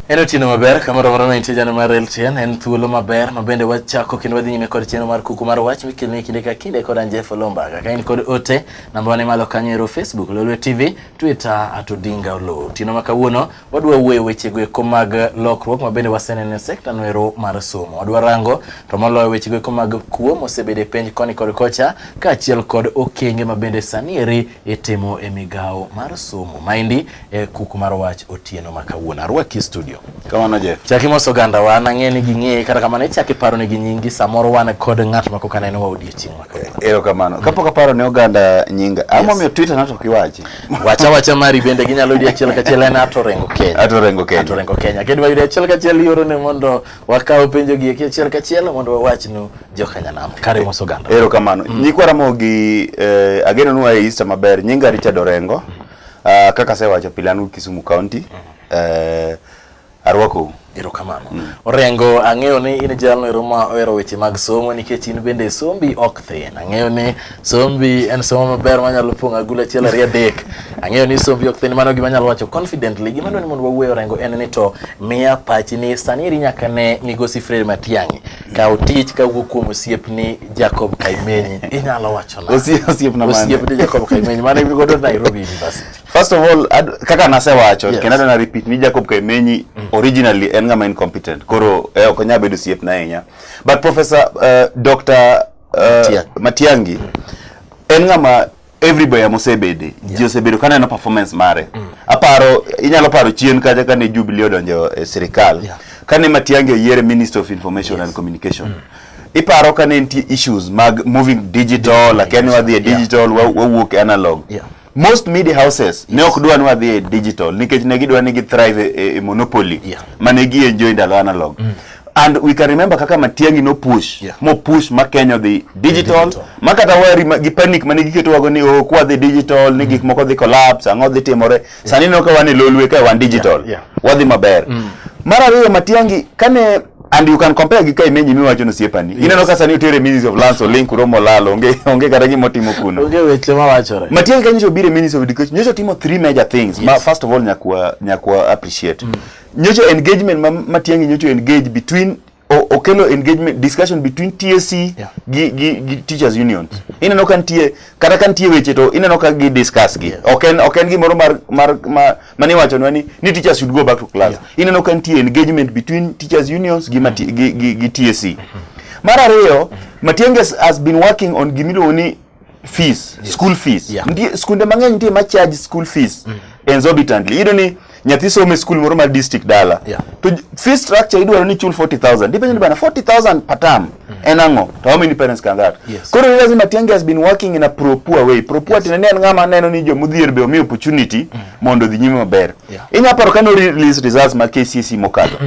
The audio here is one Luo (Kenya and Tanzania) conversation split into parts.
En otieno maber kamoro amora ma intie jano mar LTN en thuolo maber ma bende wachako kendo wadhi nyime kod chenro mar kuku mar wach mikeloni kinde ka kinde kod Anjefo Lombaga. Ka in kod ote namba wane malo kanyo ero Facebook, Lolwe TV, Twitter @Odinga Oloo. Otieno ma kawuono wadwa wuoyo wechego eko mag lokruok ma bende waseneno e sekta noero mar somo. Wadwa rango to moloyo wechego eko mag kuo mosebedo e penj koni kod kocha kaachiel kod okenge ma bende sani eri itimo e migawo mar somo. Maendi e kuku mar wach otieno ma kawuono. Arwaki e studio. Kamano Jeff. Chak imoso oganda wa, an ang'e ni ging'eyi kata kamano ichak iparo negi nyingi samoro wan kod ng'at ma koka nenowa odiochieng' ma kawuono. Erokamano. Kapok aparo ne oganda nyinga, ang'o momiyo Twitter na to ok iwachi? Wacha wacha mari bende ginyalo yudi achiel kachiel en Ato Rengo Kenya. Ato Rengo Kenya. Ato Rengo Kenya. Kidwa yude achiel kachiel iorone mondo wakaw penjo gi eki achiel kachiel mondo wawachnu jokanyanam. Kare mos oganda. Erokamano. Nyikwa Ramogi, ageno ni ua e Easter maber. Nyinga Richard Orengo. Kaka asewacho pile an Kisumu County. Arwakou. Erokamano. Orengo, ang'eyo ni in jalno ero ma ohero weche mag somo nikech in bende sombi ok thin. Ang'eyo ni sombi en somo maber manyalo pong'o agulu achiel ariyo adek. Ang'eyo ni sombi ok thin, mano gima anyalo wacho confidently. Gima dwaro ni mondo wawuoye Orengo en ni to miya pachi ni sani eri nyaka ne migosi Fred Matiang'i kaw tich kawuok kuom osiepni Jacob Kaimenyi. Inyalo wacho nang'o? Osiepna mane? Osiepni Jacob Kaimenyi mane in godo Nairobi University. First of all, kaka nasewacho, kendo adwa na repeat ni Jacob Kaimenyi originally en ng'ama incompetent. Koro ok onyal bedo osiepna ahinya. But Professor Dr. Matiang'i en ng'ama everywhere mosebede ji osebedo kaneno performance mare. Aparo inyalo paro chien kacha kane Jubilee odonjo e sirikal kane Matiang'i oyiere Minister of Information and Communication. Iparo kane nitie issues mag moving digital, akia ni wadhi e digital, wawuok e analog. Most media houses ne ok dwa ni wadhi e digital nikech ne gidwa ni gi thrive e monopoly mane gi enjoy ndalo analog. And we can remember kaka Matiang'i no push mo push ma Kenya odhi digital, Digital. ma kata worry gi panic mane giketo wago ni oh kwa dhi digital ni gik moko dhi collapse, ang'o dhi timore. Sani no ka wan e Lolwe ka wan digital wadhi maber. Mar ariyo, Matiang'i kane, and you can compare gi Kaimenyi miwacho no osiepani, ineno ka sani otere Ministry of Lands, olink kuro molal, onge kata gima otimo kuno. Onge weche mawachore. Matiang'i ka nyocha obiro e Ministry of Education, nyocha otimo three major things ma first of all nyakwa appreciate. Nyocha engagement ma Matiang'i nyocha engage between okelo engagement discussion between TSC gi teachers unions. Ineno ka nitie kata ka nitie weche to ineno ka gi discuss gi. Ok en gimoro mar ma mane iwachonwa ni teachers should go back to class. Ineno ka nitie engagement between teachers unions gi TSC. Mar ariyo, Matiang'i has been working on gimiluongo ni fees, school fees. Nitie skunde mang'eny nitie ma charge school fees exorbitantly. Iyudo ni nyathi somo e school moro mar district dala. To fee structure idwaro ni chul 40,000. Dipenjo ni bana 40,000 per term en ang'o? To how many parents can that? Koro ni lazima Matiang'i has been working in a pro poor way. Pro poor tiende ni en ng'ama neno ni jomodhier be omi opportunity mondo odhi nyime maber. Inya paro kane release results mag KCSE mokadho.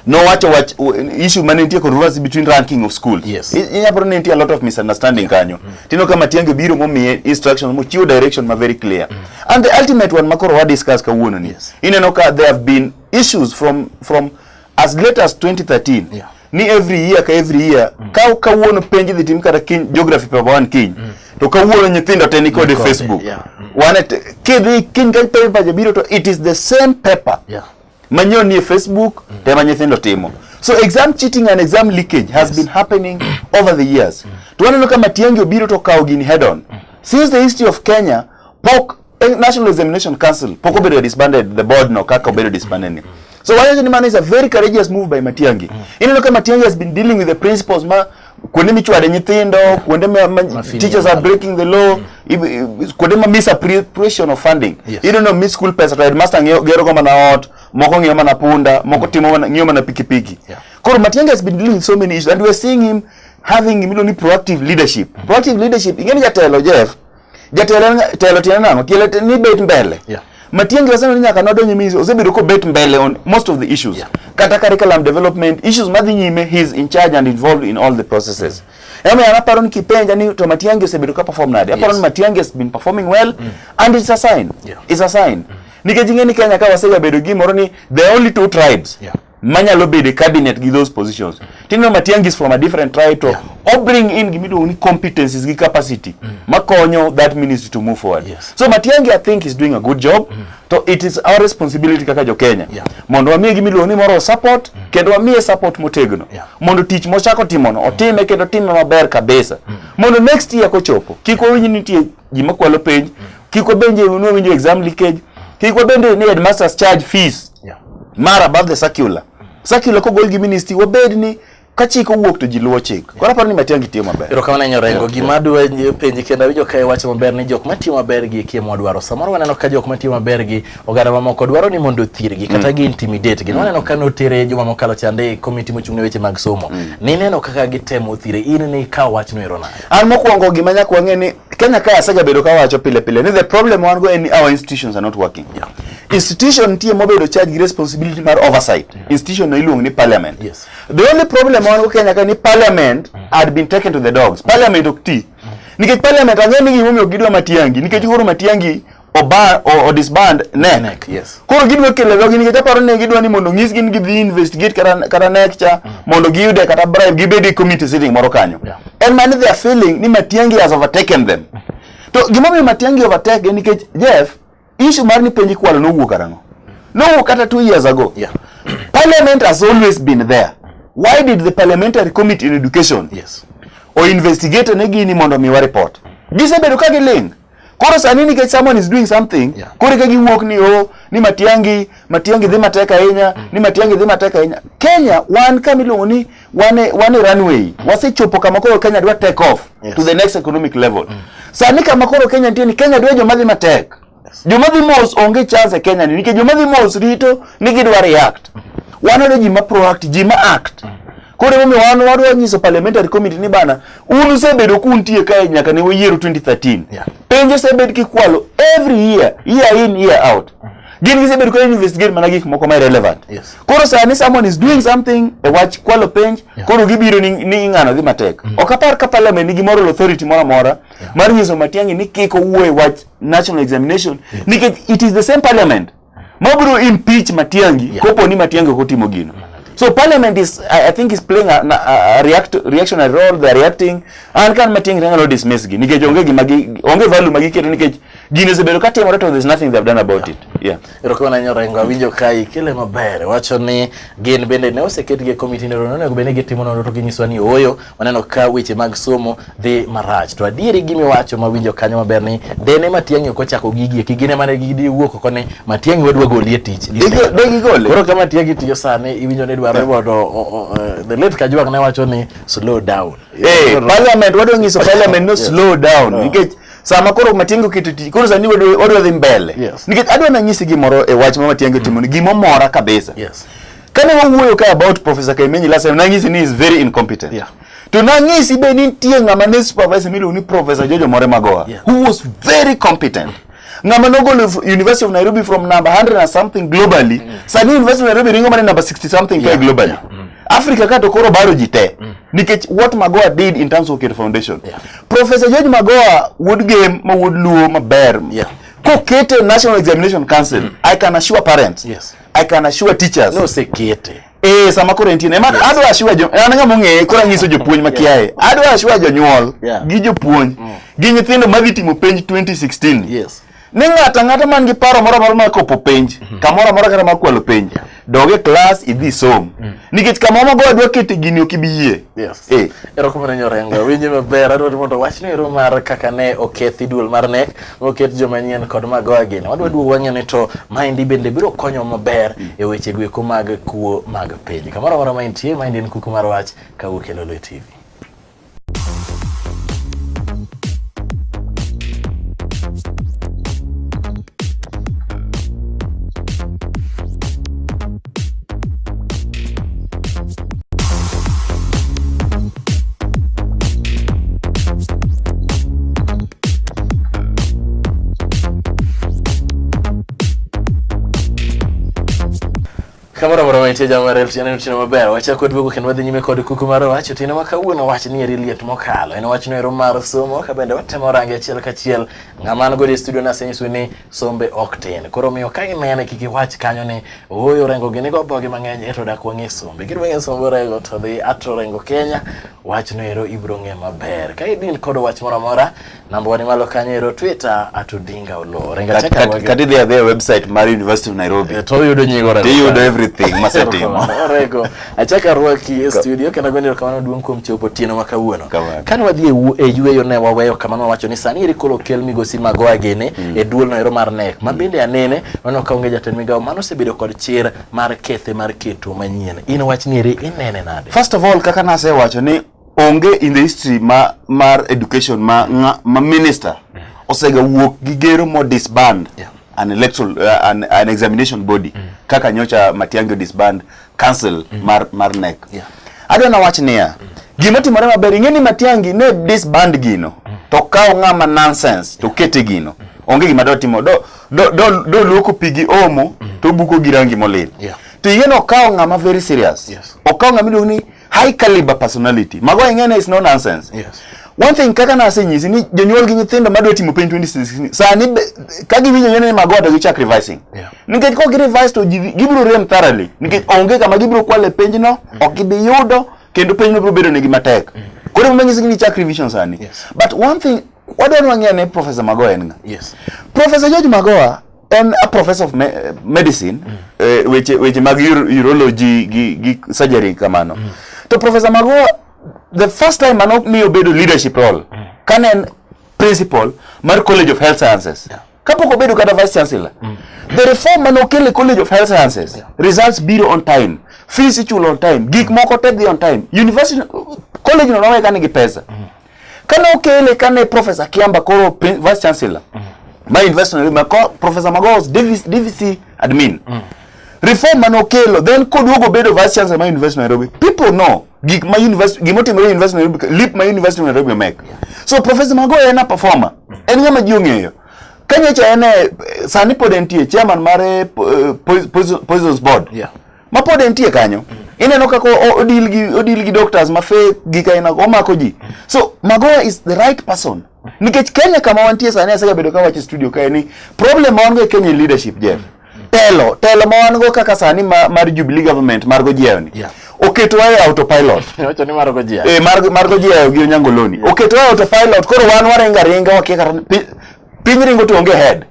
Nowacho wach issue mane nitie controversy between ranking of schools. Inya paro ni nitie a lot of misunderstanding kanyo. Tino ka Matiang'i obiro momiye instructions mochiwo direction ma very clear. And the ultimate one makoro wa discuss kawuono ni. Ineno ka there have been issues from as late as 2013. Ni every year ka every year ka kawuono penj dhi tim kata kiny geography paper 1 kiny to kawuono nyithindo te ni kode Ni kode, Facebook wane kidhi kiny ka paper jabiro to it is the same paper manyiew ni e Facebook tema nyithindo timo. So exam cheating and exam leakage has been happening over the years. To waneno ka Matiang'i obiro to okawo gini head on. Since the history of Kenya, pok National Examination Council pok obedo disbanded, the board no kaka obedo disbanded ni. So wacho ni mano is a very courageous move by Matiang'i. Ineno ka Matiang'i has been dealing with the principles ma kuonde michwade nyithindo, kuonde ma Mafini teachers are malo. breaking the law, kuonde ma misappropriation of funding. You don't know mi school pesa to headmaster ng'iyo gero go mana ot, moko ng'iyo mana punda, moko timo mana ng'iyo mana pikipiki. Koro Matiang'i has been dealing with so many issues and we are seeing him having gimiluongo ni proactive leadership. Proactive leadership, ing'e ni jatelo Jeff, jatelo telo tiende nang'o? Tiende ni bet mbele. Matiang'i waseneno ni nyaka nodonjo e ministry, osebedo kobet mbele on most of the issues. Kata curriculum development, issues madhi nyime, he is in charge and involved in all the processes. Emomiyo an aparo ni kipenja ni to Matiang'i osebedo ka perform nade? Aparo ni Matiang'i has been performing well and it's a sign. It's a sign. Nikech ing'e ni Kenya ka wasegabedo gimoro ni there are only two tribes. manyalo bedo e cabinet gi those positions. Tineno Matiang'i is from a different tribe to o bring in gimiluongo ni competencies gi capacity makonyo that ministry to move forward. So Matiang'i I think is doing a good job. To it is our responsibility kaka jo Kenya mondo wamiye gimiluongo ni moral support kendo wamiye support motegno mondo tich mochako timono otime kendo otime maber kabisa mondo next year kochopo kik wawinj ni nitie ji makwalo penj kik wabende ni wawinjo exam leakage kik wabende ni headmasters charge fees mar above the circular circular kogol gi ministry wabed ni ka chik owuok to ji luwo chik koro aparo ni Matiang'i tiyo maber. Erokamano ahinya Orengo. Gima adwa penji kendo awinjo ka iwacho maber ni jok matiyo maber gi eki ema wadwaro. Samoro waneno ka jok matiyo maber gi oganda mamoko dwaro ni mondo othirgi kata gi intimidate gi. Waneno ka notere juma mokalo chande e komiti mochung' ne weche mag somo. Nineno kaka gitemo thire. In ni ikawo wachno ero nade? An mokwongo gima nyaka wang'e ni Kenya ka asegabedo kawacho pile pile ni the problem wan go en ni our institutions are not working. Institution nitie mobedo charge gi responsibility mar oversight. Institution no iluongo ni parliament. The only problem wan go Kenya ka ni parliament had been taken to the dogs. Parliament ok ti. Nikech parliament ang'e ni gimomiyo gidwa Matiang'i nikech koro Matiang'i oba o, o disband NEC. NEC, yes. Koro gidwa kelo dhogi nikech aparo ni gidwa ni mondo onyisgi ni gidhi investigate kata NEC cha mondo giyude kata bribe gibed e committee sitting moro kanyo. En mani they are feeling ni Matiang'i has overtaken them. To gimomiyo Matiang'i overtake en nikech Jeff issue mar ni penj ikwalo nowuok karang'o? Nowuok kata 2 years ago. Parliament has always been there. Why did the parliamentary committee in education o investigate ne gini mondo omiwa report? Gisebedo ka giling'. Koro sani nikech someone is doing something, koro eka giwuok ni o ni Matiang'i, Matiang'i dhi matek ahinya, ni Matiang'i dhi matek ahinya. Kenya wan kama iluongo ni wan e runway. Wasechopo kama koro Kenya dwa take off to the next economic level. Sani kama koro Kenya nitie ni Kenya dwa joma dhi matek. Joma dhi mos onge chance e Kenya ni nikech joma dhi mos rito ni gidwa react. Wan wadwa ji ma proact, ji ma act. Koro emomiyo wan wadwa nyiso parliamentary committee ni bana un usebedo kuntie kae nyaka ne wayiero 2013. Penj osebed kikwalo every year, year in year out. Gin gisebedo ka investigate mana gik moko ma irrelevant. Koro sani someone is doing something e wach kwalo penj, koro gibiro ni ng'ano dhi matek. Ok apar ka parliament nigi moral authority moro amora mar nyiso Matiang'i ni kik owuo e wach national examination nikech it is the same parliament mabiro impeach Matiang'i kopo ni Matiang'i ok otimo gino. So parliament is I think is playing a reactionary role. They are reacting. An kan Matiang'i nyalo dismiss gi nikech onge gima gi onge value ma giketo nikech gini osebedo ka timore to there's nothing they have done about it. Yeah. Erokamano ahinya Orengo, awinjo ka ikele maber. Wacho ni gin bende ne oseketgi e komiti no onego bed ni gitimo nonro to ginyiswa ni ooyo, waneno ka weche mag somo dhi marach. To adieri gimiwacho mawinjo kanyo maber ni dene Matiang'i ok ochako gigi eki, gin ema ne gidhi wuok oko ni Matiang'i wadwa goli e tich. De gigole. Koro ka Matiang'i tiyo sani iwinjo ni dwarore mondo the late Kajwang' ne wacho ni slow down. Eh, parliament wadwa nyiso parliament no slow down nikech sama koro Matiang'i oketo tich koro sani wadwa dhi mbele. Nikech adwa nanyisi gimoro e wach ma Matiang'i otimo ni gimomora kabisa. Kane wawuoyo ka about Professor Kaimenyi last time nanyisi ni is very incompetent. To nanyisi be ni nitie ng'ama ne supervisor miluongo ni Professor George Omore Magoha who was very competent. Ng'ama nogolo University of Nairobi from number 100 and something globally. Sani University of Nairobi ringo mana number 60 something kae globally. Africa ka to koro baro ji te. Nikech what Magoha did in terms of keto foundation. Professor George Magoha wuod Gem ma wuod Luo maber. Kokete National Examination Council, I can assure parents. I can assure teachers. Nosekete. Eh, sama koro entie ema adwa assure jo an ng'ama ong'eye koro anyiso jopuonj makiaye. Adwa assure jonyuol gi jopuonj gi nyithindo madhi timo penj 2016. Ni ng'ato ang'ata man gi paro moro amora mar kopo penj, kamoro amora kata mar kwalo penj, dog e klas idhi som. Nikech kama Magoha dwa kete gini ok ibi yie. Erokamano ahinya Orengo, winji maber, adwaro ni mondo wachno ero mar kaka ne okethi duol mar KNEC, moket joma nyien kod Magoha gini. Wadwa duogo wang'iyo ni to maendi bende biro konyo maber e weche go eko mag kuo mag penj. Kamoro amora ma intie, maendi en Kuku mar Wach kawuok e Lolwe TV. Kamoro amora ma intie jama rel tieno otieno maber. Wachako duogo kendo wadhi nyime kod kuku mar wach. Otieno ma kawuono wach ni eri liet mokalo. En wach noero mar somo ka bende watemo range achiel kachiel. Ng'ama an godo e studio nasenyisou ni sombe ok tin. Koro omiyo ka inene kik iwach kanyo ni ooyo Orengo gini go dhogi mang'eny eto dak wang'e sombe. Kidwa ng'e sombe Orengo to dhi at Orengo Kenya. Wach noero ibiro ng'e maber. Ka idin kod wach moro amora Namba wa ni malo kanyo ero Twitter at Odinga Oloo. Orengo achaka arwaki. Kata idhi adhiya e website mar University of Nairobi. Eh, to uyudo nying Orengo. Tiyudo everything masetimo. Orengo. Achaka arwaki e studio kendo agoni erokamano maduong' kuom chopo otieno ma kawuono. Kamano. Kane wadhi e yueyo ne waweyo kama wawacho ni sani eri koro okel migosi Magoha gini e duol no ero mar NEC. Ma bende anene waneno ka onge jatend migawo mano osebedo kod chir mar kethe mar keto manyien. In wach ni eri inene nade? First of all, kaka nasewacho ni onge in the history ma mar education ma nga, ma minister osega wuok gi gero mo disband Yeah. an electoral an examination body kaka nyocha Matiang'i disband council mar NEC. Yeah. Adwa nawach niya, gima timore maber ing'e ni Matiang'i ne disband gino to kaw ng'ama nonsense to kete gino onge gima do timo do do do, do luoko pi gi omo to buko gi rangi molil. Yeah. To ing'e ni okawo ng'ama very serious. Yes. Okawo ng'ama iluongo ni high caliber personality. Mago ing'e is no nonsense. Yes. One thing kaka nasenyisi ni jonyuol gi nyithindo madwa timo penj 2016 sani ka giwinjo ni Magoha to gichak revising. Yeah. Nikech kok gi revise to ji gibiro rem thoroughly. Nikech onge kama gibiro kwale penjno, ok gibi yudo kendo penjno biro bedo negi matek. Koro ema nyisi ni chak revision sani. Yes. But one thing wadwa ni wang'e ni Professor Magoha en ng'a? Yes. Professor George Magoha en a professor of medicine, weche mag urology gi surgery kamano. To Professor Magoha the first time mano miyo bedo leadership role kane en principal mar College of Health Sciences. Yeah. Kapok obedo kata vice chancellor. The reform mane okelo e College of Health Sciences, results biro on time, fees ichulo on time, gik moko te dhi on time. University college no nowe ka nigi pesa. Kane okele kane Professor Kiamba koro vice chancellor ma University of Nairobi, ma Professor Magoha was DVC admin. Reform mane okelo then koduogo bedo vice chancellor ma University of Nairobi. People know gik ma university gimotimore e University of Nairobi, leap ma University of Nairobi make. So Professor Magoha en a performer. En ng'ama ji ong'eyo. Ka nyocha en e, sani pod entie chairman mar Poisons Board. Yeah. Ma pod entie kanyo. Ineno kaka odil gi doctors ma fake gik aina omako ji. So Magoha is the right person. Nikech Kenya kama wantie sani asegabedo ka wacho e studio kae ni problem ma wan go e Kenya en leadership Jeff. Telo ma wan go kaka sani mar Jubilee government mar Gojiewo ni. Yeah. Oketowa e autopilot. Iwacho ni mar Gojiewo. Mar Gojiewo gi Onyango Loni. Oketowa e autopilot koro wan waringo aringa wakia kata piny ringo to onge head.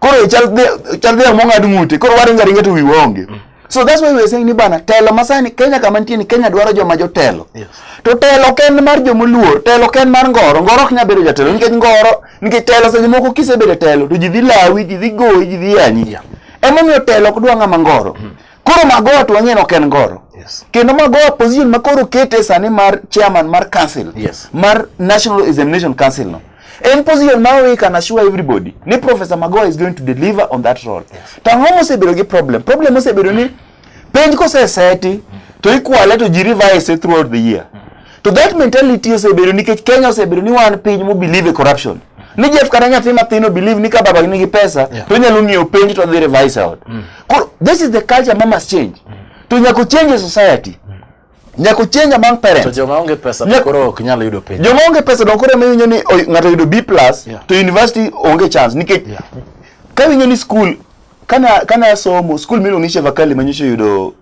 Koro chal dhiang' mong'ad ng'ute koro waringo aringa to wiwa onge. So that's why we are saying ni bana telo masani Kenya kama nitie ni Kenya dwaro joma jotelo. Yes. To telo ok en mar jomoluor, telo ok en mar ngoro. Ngoro ok nyal bedo jatelo nikech ngoro, nikech telo seche moko kisebedo e telo to ji dhi lawi, ji dhi goyi, ji dhi yanyi. Yeah. Emomiyo telo ok dwa ng'ama ngoro. Koro Magoha to wang'e ni ok en ngoro. Yes. Kendo Magoha position ma koro kete sani mar chairman mar council, Yes. mar National Examination Council no. En position ma we can assure everybody ni Professor Magoha is going to deliver on that role. Yes. To ang'o mosebedo gi problem? Problem mosebedo ni penj koseseti to ikwale to ji revise throughout the year. To that mentality osebedo nikech Kenya osebedo ni wan piny mo believe e corruption. Ni Jeff kata nyathi mathin o believe ni ka baba nigi pesa Yeah. to onyalo ng'iewo penj to odhi revise out. Koro this is the culture ma must change. To nyaka change e society. Nyaka change among parents. To joma onge pesa to koro ok nyal yudo penj. Joma onge pesa don koro ema iwinjo ni ng'ato oyudo B plus Yeah. to university onge chance nikech Yeah. ka iwinjo ni school kana asomo school miluongo ni Chevakali ma nyocha oyudo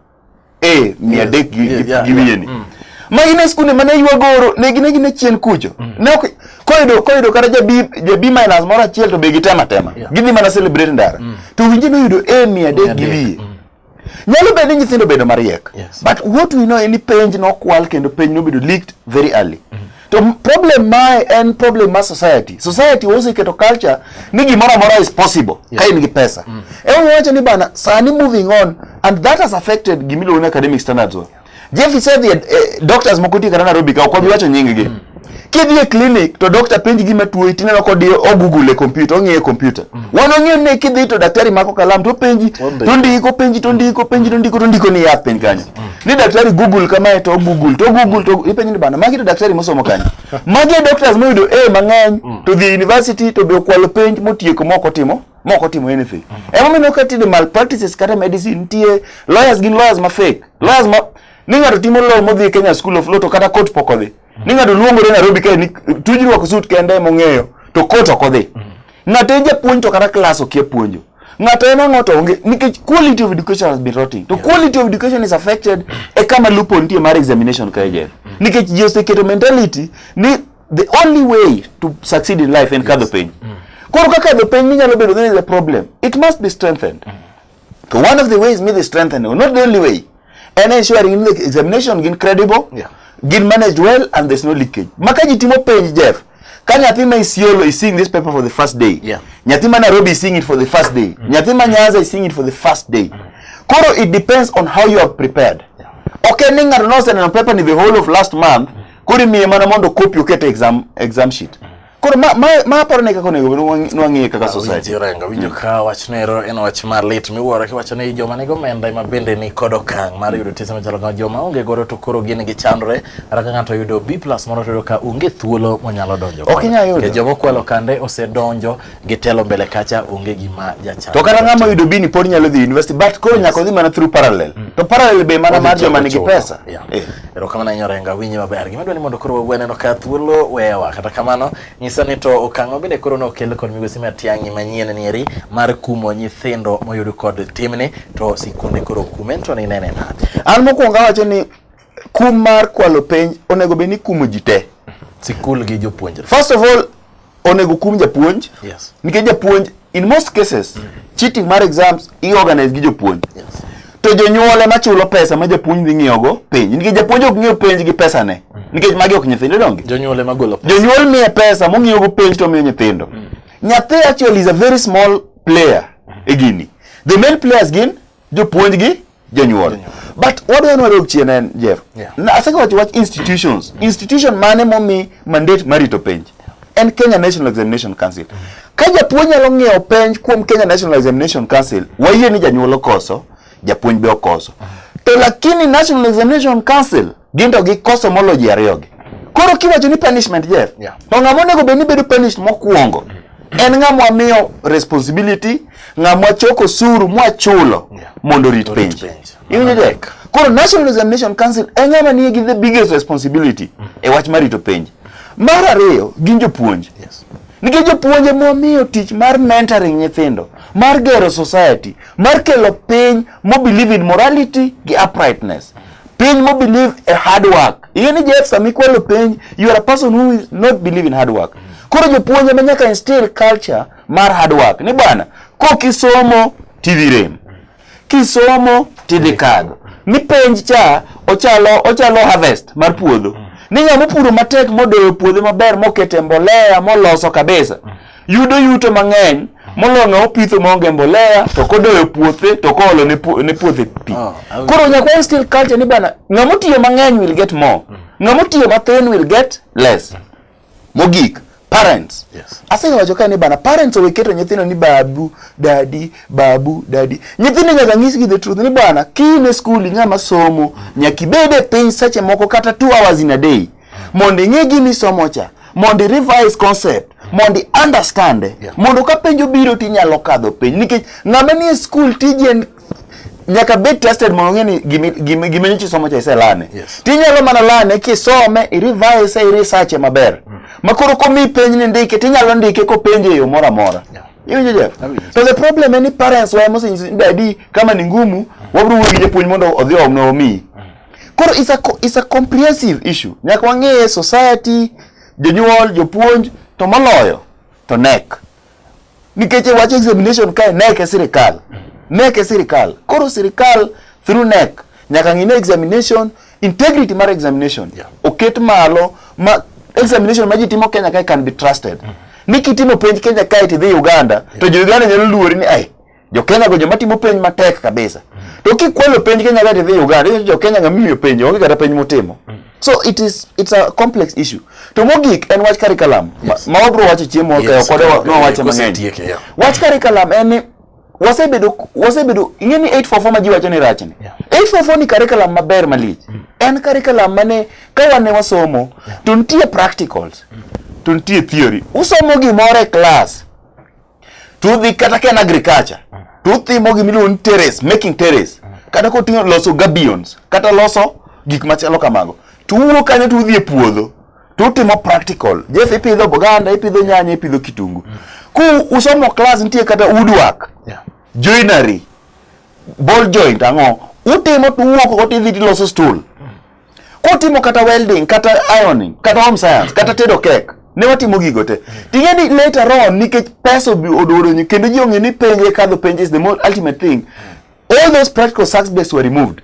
A 300 gi Yeah, yeah, gi wiye ni. Ma gin e skunde mane ywa goro ne gin gin e chien kucho. Ne ok koyudo kata ja B minus moro achiel to be gitemo atema. Yeah. Gidhi mana celebrate ndara. To winji ni oyudo A 300 gi wiye. Nyalo bedo ni nyithindo obedo mariek. Yes. But what we know en ni penj nokwal kendo penj nobedo leaked very early. To problem mae en problem mar society. Society oseketo culture ni gimoro amora is possible Yeah. ka in gi pesa. Ema wacho ni bana sani moving on and that has affected gimiluongo ni academic standards wa. Jeff isedhi doctors moko tie kata Nairobi ka ok wabi wacho nying gi. Kidhi e clinic to doctor penji gima tuoyi tineno kodiyo o google e computer, ong'iyo e computer. Wan ong'eyo ni kidhi to daktari mako kalam to penji, to ndiko, penji to ndiko, penji to ndiko, to ndiko ni yath piny kanyo. Ni daktari google kamae to google, to google to ipenji ni bana, magi to daktari mosomo kanyo. Magi e doctors moyudo A mang'eny to dhi university to be okwalo penj motieko mok otimo mok otimo anything. Emomiyo ka tinde malpractices kata medicine nitie, lawyers gin lawyers ma fake. Lawyers ma ni ng'ato timo law modhi Kenya School of Law to kata court pok odhi. Ni ng'ato luongore Nairobi kae ni tuj rwako suit kende emong'eyo to court ok odhi. Ng'ato en japuonj to kata class okia puonjo. Ng'ato en ang'o to onge nikech quality of education has been rotting. To quality of education is affected e kama loophole nitie mar examination kae Jeff. Nikech ji oseketo mentality ni the only way to succeed in life en kadho penj. Koro ka kadho penj minyalo bedo there is a problem. It must be strengthened. To one of the ways midhi strengthen, not the only way, en ensuring ni the examination gin credible, gin managed well and there's no leakage. Ma ka ji timo penj Jeff, ka nyathi ma Isiolo is seeing this paper for the first day, nyathi ma Nairobi is seeing it for the first day, nyathi ma Nyanza is seeing it for the first day. Koro it depends on how you have prepared. Ok en ni ng'ato noseneno paper ni the whole of last month, koro imiye mana mondo copy oket e exam sheet. Koro ma aparo ni kaka onego nwang'iye kaka society. Awinjo Orengo, awinjo ka wachno ero en wach malit miwuoro kiwacho ni joma nigi omenda ema bende ni kod okang' mar yudo tije machalo kama joma onge godo to koro gin gichandore kata ka ng'ato oyudo B plus moro to yudo ka onge thuolo monyalo donjo Ok inyal yudo. Nikech joma okwalo kande osedonjo gitelo mbele kacha onge gima jachan. To kata ng'ama oyudo B ni pod nyalo dhi university but koro nyaka odhi mana through parallel. To parallel be mana mar joma nigi pesa. Erokamano ahinya Orengo, awinji maber. Gima dwa ni mondo koro wawuo neno ka thuolo wewa. Kata kamano, nyisa ni to okang' ma bende koro nokel kod migosi Matiang'i manyien nieri mar kumo nyithindo moyud kod timni to sikunde koro kume to ni nene nade? An mokwongo awacho ni kum mar kwalo penj onego bed ni kumo ji te. Sikul gi jopuonjre. First of all, onego kum japuonj. Nikech japuonj in most cases cheating mar exams i-organize gi jopuonj. To jonyuol ema chulo pesa ma japuonj dhi ng'iewogo penj. Nikech japuonj ok ng'iew penj gi pesane. Nikech magi ok nyithindo donge? Jonyuol ema golo pesa. Jonyuol miye pesa mong'iewogo penj to omiyo nyithindo. Nyathi actually is a very small player e gini. The main players gin jopuonj gi jonyuol. But wadwa ni wadog chien en Jeff. Na asewacho wach institutions. Institution mane momi mandate mar rito penj? En Kenya National Examination Council. Ka japuonj nyalo ng'iewo penj kuom Kenya National Examination Council, wayie ni janyuol okoso, japuonj be okoso. To lakini National Examination Council gin to gikoso moloyo ji ariyogi. Koro kiwacho ni punishment Jeff, to ng'ama onego bed ni bedo punished mokwongo en ng'ama wamiyo responsibility, ng'ama wachoko osuru mwachulo mondo orit penj. Iwinjo Jeff? Koro National Examination Council en ng'ama nigi the biggest responsibility e wach mar rito penj. Mar ariyo gin jopuonj. Nikech jopuonj ema wamiyo tich mar mentoring nyithindo, mar gero society, mar kelo piny mo believe in morality gi uprightness. Piny mo believe e hard work. Ing'e ni Jeff sama ikwalo penj, you are a person who is not believe in hard work. Koro jopuonj ema nyaka instill culture mar hard work. Ni bwana, kokisomo tidhi rem. Kisomo tidhi kadho. Ni penj cha ochalo harvest mar puodho. Ni ng'ama opuro matek modoyo puodho maber mokete mbolea moloso kabisa. Yudo yuto mang'eny moloyo ng'ama opitho maonge mbolea to kodoyo puothe to koolo ne puothe pi. Koro nyaka wa instill culture ni bana ng'ama otiyo mang'eny will get more. Ng'ama otiyo mathin will get less. Mogik, parents. Asewacho ka ni bana parents owe keto nyithindo ni babu, daddy, babu, daddy. Nyithindo nyaka nyisgi the truth ni bana ki in e school ng'ama somo nyaka ibed e piny seche moko kata 2 hours in a day mondo ing'e gima isomo cha, mondo i revise concept, mondo i understand, mondo ka penj obiro tinyalo kadho penj nikech ng'ama nie school tije en nyaka bed tested mondo ong'e ni gima nyocha isomo cha iselane. Tinyalo mana lane kisome, i revise, i research maber. Ma koro komiyi penj ni ndike, tinyalo ndike kopenje e yo moro amora. Iwinjo Jeff? To the problem en ni parents wa mosenyiso ni daddy kama ni ngumu, wabiro wuoyo gi japuonj mondo odhi oomne omiyi. Koro it's a comprehensive issue. Nyaka wang'e society, jonyuol, jopuonj, to moloyo to KNEC. Nikech e wach examination kae KNEC e sirikal. KNEC e sirikal. Koro sirikal through KNEC nyaka ng'i ni examination, integrity mar examination oket malo ma examination ma ji timo Kenya kae can be trusted. Ni kitimo penj Kenya kae tidhi Uganda, to jo Uganda nyalo luori ni ai jo Kenya go joma timo penj matek kabisa. To kikwalo penj Kenya kae tidhi Uganda, jo Kenya ng'ama imiyo penj onge kata penj motimo. So it's a complex issue. To mogik en wach curriculum. Yes. Ma wabro wacho chiemo Yes, ok wadwa wache mang'eny. kosetieke, yeah. Wach curriculum en ni wasebedo ing'e ni 844 ma ji wacho ni rachni. Yeah. 844 ni curriculum maber malich. En curriculum mane ka wan ne wasomo to nitie practicals. To nitie theory. Usomo gimoro e class. To udhi kata ka en agriculture. To utimo gimiluongo ni terrace, making terrace. Kata koting'o loso gabions, kata loso gik machalo kamago. To uwuok kanyo to udhi e puodho. To utimo practical. Jeff ipidho oganda, ipidho nyanya, ipidho kitungu. Ku usomo class nitie kata woodwork, Yeah. joinery, ball joint ang'o. Utimo to uwuok oko tidhi tiloso stool. Kutimo kata welding, kata ironing, kata home science, kata tedo cake. Ne watimo gigo te. Ting'e ni later on nikech pesa odonjo kendo ji ong'e ni penj kadho penj is the most ultimate thing. All those practical subjects were removed.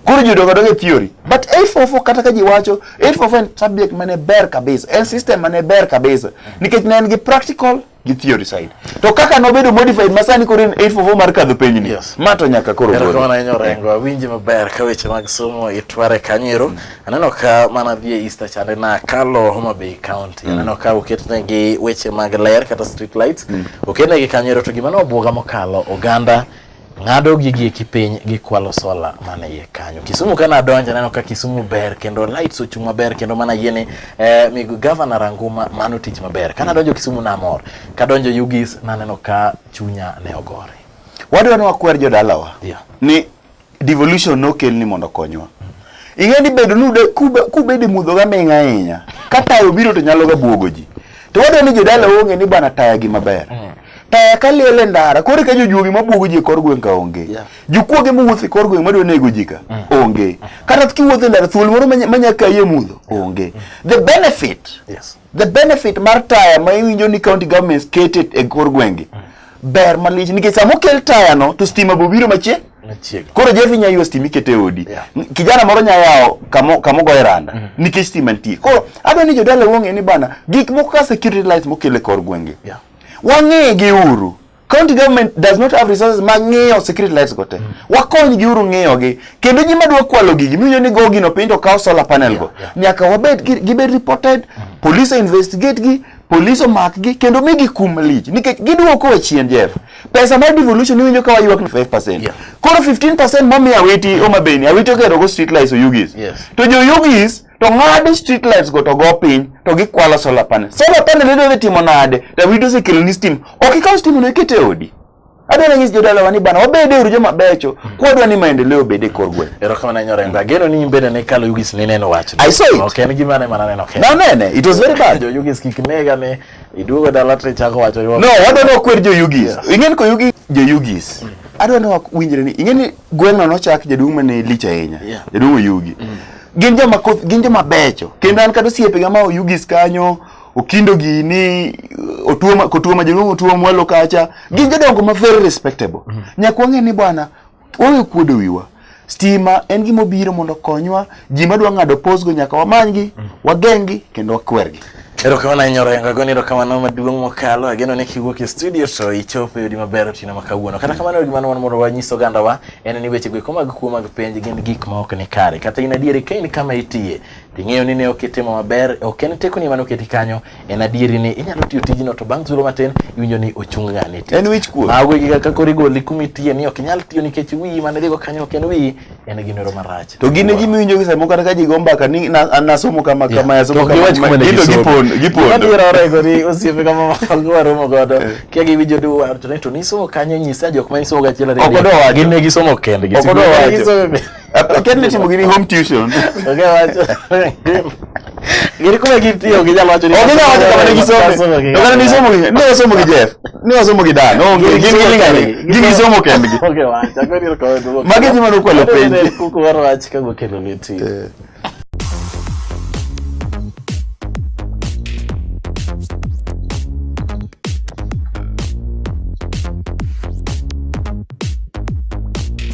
Koro ji odok adoka e theory. But 844 kata ka ji wacho 844 en subject mane ber kabisa, en system mane ber kabisa. Nikech ne en gi practical gi theory side. To kaka nobedo modified ma sani koro en 844 mar kadho penj ni. Yes. Ma to nyaka koro gol. Erokamano ahinya Orengo, awinji maber ka weche mag somo itware kanyo. Aneno ka mana dhi e Easter chande na kalo Homa Bay County. Aneno ka oketnegi weche mag ler kata street lights. Oketnegi kanyo to gima nobwoga mokalo oganda ng'ado gigi eki piny gikwalo sola mana iye kanyo. Kisumu kana adonjo aneno ka Kisumu ber kendo lights ochung' maber kendo mana yiene migo Governor Ranguma mano tich maber. Kana adonjo Kisumu namor. Kadonjo Ugis naneno ka chunya ne ogore. Wadwa ni wakwer jodalawa. Yeah. Ni devolution nokel ni mondo okonywa. Ing'e ni bedo ni kubedo e mudho gaming'a ahinya, ka taya obiro to nyalo ga buogo ji. To wadwa ni jodala ong'e ni bana taya gima ber. Taya ka liel e ndara, koro ka jojuogi mabuogo ji e kor gweng' ka onge. Yeah. Jokuoge mowuotho e kor gweng' madwa nego ji ka onge. Kata kiwuotho e ndara thuol moro manya kayi e mudho onge. The benefit Yes. The benefit mar taya ma iwinjo ni county governments kete e kor gwenge ber malich nikech sama okel taya no to stima bo biro machiegni. Machiegni. Koro Jeff inya ywa stima ikete e odi. Yeah. Kijana moro nya yawo kamo goye randa nikech stima nitie. Koro adwa ni jodala ong'e ni bana gik moko ka security lights mokel e kor gwenge. Yeah. Wang'e gi uru. County government does not have resources mag ng'iyo security lights go te. Wakony gi uru ng'iyo gi. Kendo ji madwa kwalo gigi miwinjo ni go gino piny to kawo solar panel go. Yeah, Nyaka wabed gibed reported, police investigate gi, police omak gi kendo migi kum malich nikech giduoko wa chien Jeff. Pesa mar devolution iwinjo ka waywak ni 5%. Yeah. Koro 15% momiyo Awiti Homa Bay ni Awiti ogero go street lights Oyugis. Yes. To jo Oyugis to ng'ado street lights go to go piny to gikwalo solar panel. Solar panel idwa dhi timo nade? To Awiti osekelo ni stima. Ok ikaw stima no iket e odi. Adwa nanyis jodalawa ni bana wabede uru joma becho kwadwa ni maendeleo obed e kor gweng'. Erokamano ahinya Orengo. Ageno ni in bende ne ikalo Ugis nineno wachno. I saw it. Ok en gima ne mana neno kende. Nanene, it was very bad. Jo Ugis kik nega ni iduogo dala to ichako wacho No, wadwa ni wakwer jo Ugis. Ing'e ni koyugi jo Ugis. Adwa ni wawinjre ni ing'e ni gweng'no nochak jaduong' mane lich ahinya. Yeah. Jaduong' Oyugi. Gin joma koth, gin joma becho. Kendo an kata osiepega ma Oyugis kanyo, Okindo gini, Otuoma, Kotuoma jaduong' Otuoma mwalo kacha. Gin jodongo ma very respectable. Nyaka wang'e ni bwana, wawe kuodo wiwa. Stima en gima obiro mondo okonywa. Ji madwa ng'ado post go nyaka wamanygi, wageng'gi kendo wakwergi. Erokamano ahinya Orengo, agoni erokamano maduong' mokalo. Ageno ni kiwuok e studio to ichopo e odi maber otieno ma kawuono. Kata kamano gima wan mondo wanyis ogandawa en ni weche goeko mag kuo mag penj gin gik ma ok ni kare. Kata in adieri ka in kama itiye, ting'eyo ni ne ok itimo maber, ok en tekoni mane oketi kanyo, en adieri ni inyalo tiyo tijno to bang' thuolo matin iwinjo ni ochung ng'ani e tich. En wich kuot. Mago e gik kaka koro igoli kuma itiye ni ok inyal tiyo nikech wiyi mane idhigo kanyo ok en wiyi, en ginoro marach. To gin e ji miwinjo gi samoro kata ka ji go mbaka ni nasomo kama kama asomo To ok giwach kama kuma ne gin to gisomo. gipondo. Gima biro Orengo ni osiepe kama mago waromo godo kia giwinjo ni wacho ni to nisomo kanyo nyisa jok ma nisomo gachiel ariyo Ok odwa wacho. gin ne gisomo kendgi Ok odwa wacho. Gisomo be- Akia ni timo gini home tuition. Ok wacho. Gin kuma gitiyo ginyalo wacho ni Ok ginyal wacho kama ne gisome. Nasomo gi- To kata nisomo gi ne wasomo gi Jeff. Ne wasomo gi Dan. Onge gin giling' aling'. Gin gisomo kendgi. Ok wacho. Agoni erokamano. Magi e ji mane okwalo penj. Kuku mar wach kawuok e Lolwe TV. Eh.